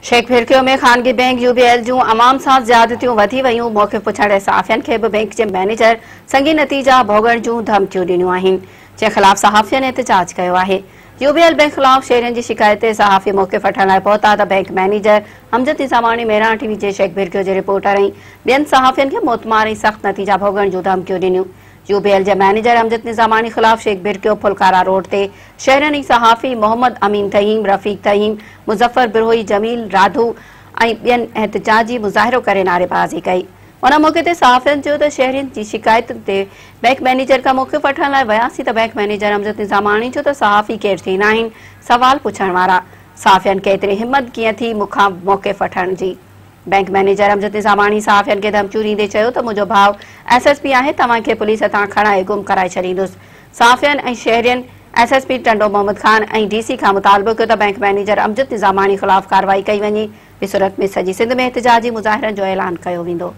شيخ ڀرڪيو ۾ خانگي bank U B L جون عوام سان زيادتيون وڌي ويون، موقف پڇڻ تي صحافين کي به بينڪ جي مئنيجر سنگين نتيجا ڀوڳڻ جون ڌمڪيون ڏنيون آهن، جنهن خلاف صحافين احتجاج ڪيو آهي. يو بي ايل بينڪ خلاف شهرين جي شڪايت تي صحافي موقف وٺڻ لاء پهتا ته bank manager Amjad Nizamani Mehran T V جي شيخ ڀرڪيو جي رپورٽر ۽ ٻين صحافين کي موتمار ۽ سخت نتيجا ڀوڳڻ جون ڌمڪيون ڏنيون. يو بي ايل جي مئنيجر امجد نظاماڻي خلاف شيخ ڀرڪيو ڦلڪارا روڊ تي شهرين ۽ صحافي محمد امين ٿهيم، رفيق ٿهيم، مظفر بروهي، جميل راڌو ۽ ٻين احتجاجي مظاهرو ڪري نعريبازي ڪئي. ان موقعي تي صحافين چيو ته شهرين جي شڪايتن تي بئنڪ مئنيجر کان موقف وٺڻ لاء وياسين ته بئنڪ مئنيجر امجد نظاماڻي چيو ته صحافي ڪير ٿيندا آهن سوال پڇڻ وارا، صحافين کي ايتري همت ڪيئن ٿي مون کان موقف وٺڻ جي. بئنڪ مئنيجر امجد نظاماڻي صحافين کي ڌمڪيون ڏيندي چيو ته منهنجو ڀاء ايس ايس پي آهي توهان کي پوليس هٿان کڻائي گم ڪرائي ڇڏيندس. صحافين ۽ شهرين S S P Tando Muhammad Khan ۽ D C کان مطالبو ڪيو ته بئنڪ مئنيجر امجد نظاماڻي خلاف ڪارروائي ڪئي وڃي ٻي صورت ۾ سڄي سنڌ ۾ احتجاجي مظاهرن جو اعلان ڪيو ويندو.